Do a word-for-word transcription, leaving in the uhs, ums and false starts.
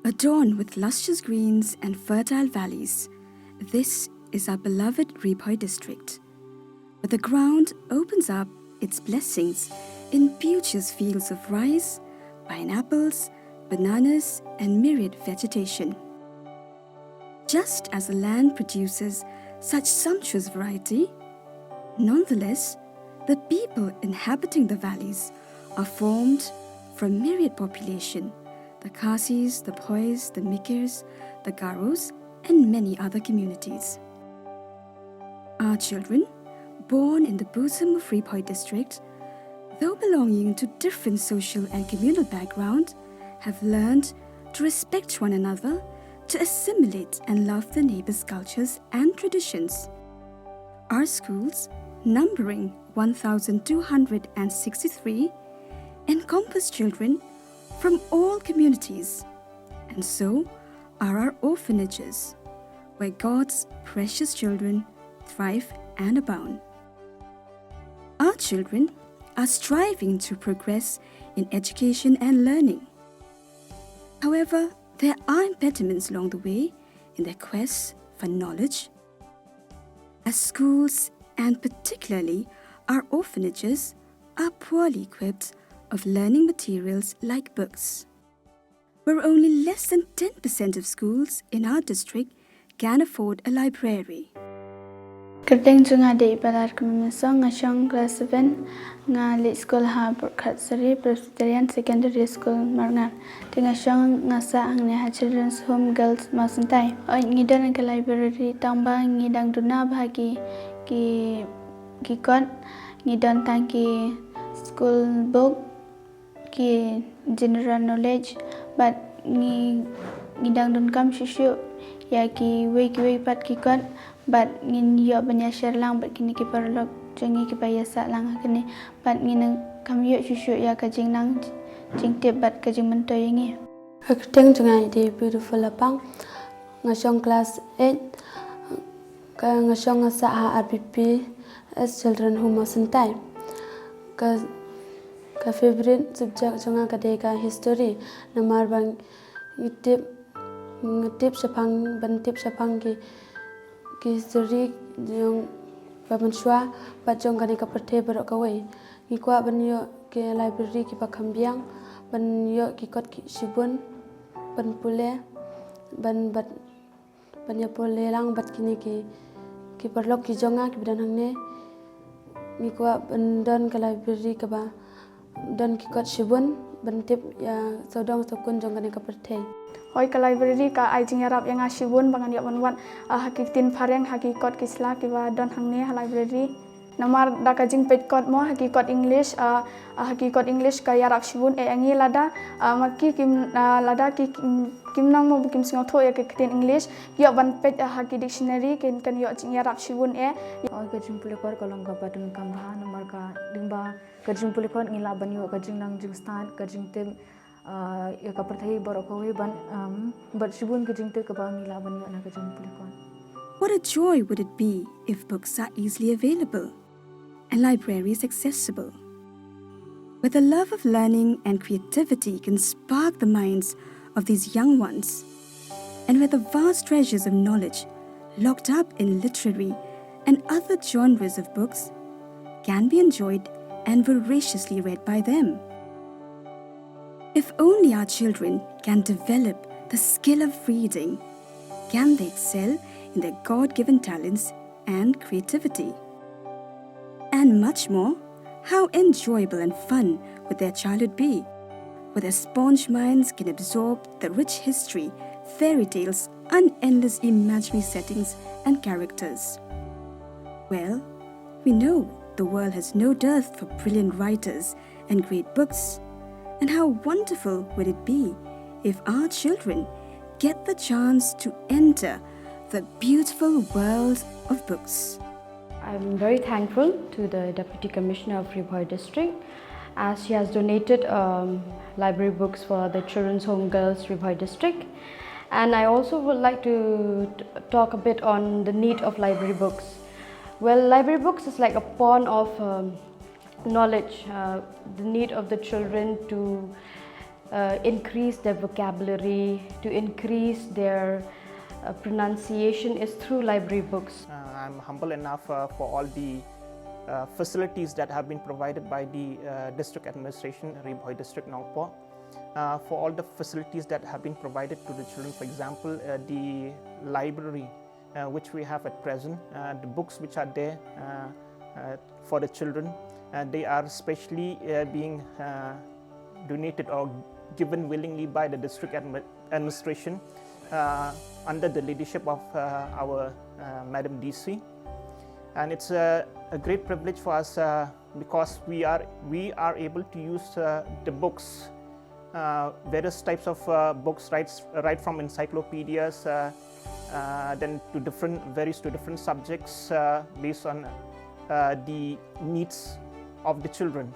Adorned with luscious greens and fertile valleys, this is our beloved Ri Bhoi district, where the ground opens up its blessings in beauteous fields of rice, pineapples, bananas, and myriad vegetation. Just as the land produces such sumptuous variety, nonetheless, the people inhabiting the valleys are formed from myriad population, the Khasis, the Bhois, the Mikirs, the Garos, and many other communities. Our children, born in the bosom of Ri Bhoi district, though belonging to different social and communal background, have learned to respect one another, to assimilate and love their neighbors' cultures and traditions. Our schools, numbering one thousand two hundred and sixty-three, encompass children from all communities, and so are our orphanages, where God's precious children thrive and abound. Our children are striving to progress in education and learning. However, there are impediments along the way in their quest for knowledge, as schools, and particularly our orphanages, are poorly equipped of learning materials like books, where only less than ten percent of schools in our district can afford a library. Kyrteng jong nga dei Ibalar Kmie Mynsong, nga shong class seven, nga leit skul ha Pyrkhat Sari Presbyterian Secondary School Marngar. Te nga shong nga sah hangne ha Children's Home Girls Mawsyntai. Oi, ngi don ka library tang ba ngi dang duna bha ki, ki, ki kot, ngi don tang ki school book, ki general knowledge, bad ngi, ngi dang donkam shuh shuh ïa kiwei kiwei pat ki kot, bad ngin ïoh ban ïa share lang bad kine ki paralok jong ngi kiba ïa sah lang ha kane, bad ngin nang kam ïoh shuh shuh ïa ka jingnang jingtip bad ka jingmyntoi ïa ngi. Ka kyrteng jong nga dei Beautiful Lapang. Nga shong class eight. Ka nga shong nga sah ha R B P S Children Home Mawsyntai. Ka, ka favorite subject jong nga ka dei ka history. Namar ba ngi tip, ngi tip shaphang, ban tip shaphang ki, ki history jong ba mynshuwa bad jong kane ka pyrthei baroh kawei. Ngi kwah ban ïoh ki library kiba kham biang, ban ïoh ki kot ki shibun, ban pule, ban bad, ban ïa pule lang bad kine ki, ki paralok ki jong nga kiba don hangne. Ngi kwah ban don ka library kaba don ki kot shibun, ban tip ïa sawdong sawkun jong kane ka pyrthei. Hoi, ka library ka ai jingïarap ïa nga shibun ba ngan ïoh ban wad, ah, ha ki ktien phareng, ha ki kot ki sla kiba don hangne ha library. Namar da ka jingpeit kot mo ha ki kot English, ah, ah, ha ki kot English ka ïarap shibun eh ïa ngi lada, ah, ma ki kim, ah, lada ki kim, kim nang mo ba kim sngewthuh ïa ka ktien English, ïoh ban peit, ah, ha ki dictionary kin, kan ïoh jingïarap shibun eh. Hoi, ka jingpule kot ka long kaba donkam bha namar ka lyngba ka jingpule kot ngi lah ban ïoh ka jingnang jingstad, ka jingtip, ah, ïa ka pyrthei baroh kawei ban, um, bad shibun ka jingtip kaba ngi lah ban ïoh na ka jingpule kot. What a joy would it be if books are easily available and libraries accessible, where the love of learning and creativity can spark the minds of these young ones, and where the vast treasures of knowledge locked up in literary and other genres of books can be enjoyed and voraciously read by them. If only our children can develop the skill of reading, can they excel in their God-given talents and creativity? And much more, how enjoyable and fun would their childhood be, where their sponge minds can absorb the rich history, fairy tales, and endless imaginary settings and characters? Well, we know the world has no dearth for brilliant writers and great books. And how wonderful would it be if our children get the chance to enter the beautiful world of books? I'm very thankful to the Deputy Commissioner of Ri Bhoi District, as she has donated, um, library books for the Children's Home Girls Ri Bhoi District. And I also would like to t-, talk a bit on the need of library books. Well, library books is like a pond of, um, knowledge, uh, the need of the children to uh, increase their vocabulary, to increase their uh, pronunciation is through library books. Uh, I'm humble enough uh, for all the uh, facilities that have been provided by the uh, district administration, Ri Bhoi District, Nongpoh. Uh, for all the facilities that have been provided to the children, for example, uh, the library uh, which we have at present, uh, the books which are there uh, uh, for the children, uh, they are specially uh, being uh, donated or given willingly by the district admi- administration uh, under the leadership of uh, our uh, Madam D C. And it's a, a great privilege for us uh, because we are we are able to use uh, the books, uh, various types of uh, books, right, right from encyclopedias, uh, uh, then to different varies to different subjects uh, based on uh, the needs of the children.